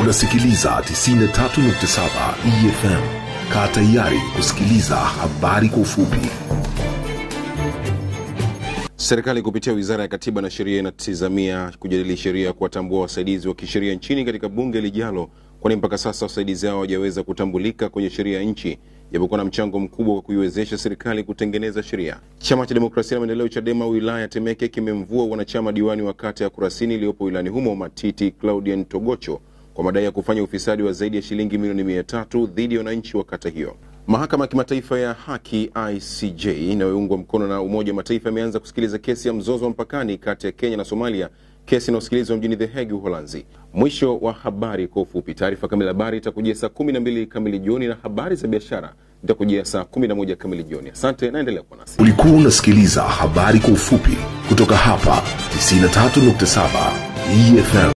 Unasikiliza 93.7 EFM. Kaa tayari kusikiliza habari kwa ufupi. Serikali kupitia Wizara ya Katiba na Sheria inatizamia kujadili sheria ya kuwatambua wasaidizi wa kisheria nchini katika bunge lijalo, kwani mpaka sasa wasaidizi hao hawajaweza kutambulika kwenye sheria ya nchi, japokuwa na mchango mkubwa wa kuiwezesha serikali kutengeneza sheria. Chama cha Demokrasia na Maendeleo CHADEMA wilaya Temeke kimemvua wanachama diwani wa kata ya Kurasini iliyopo wilayani humo Matiti Claudian Togocho kwa madai ya kufanya ufisadi wa zaidi ya shilingi milioni 300 dhidi ya wananchi wa kata hiyo. Mahakama ya Kimataifa ya Haki ICJ inayoungwa mkono na Umoja wa Mataifa imeanza kusikiliza kesi ya mzozo wa mpakani kati ya Kenya na Somalia, kesi inayosikilizwa mjini The Hague, Uholanzi. Mwisho wa habari kwa ufupi. Taarifa kamili habari itakujia saa 12 kamili jioni na habari za biashara itakujia saa 11 kamili jioni. Asante, naendelea kuwa nasi. Ulikuwa unasikiliza habari kwa ufupi kutoka hapa 93.7 EFM.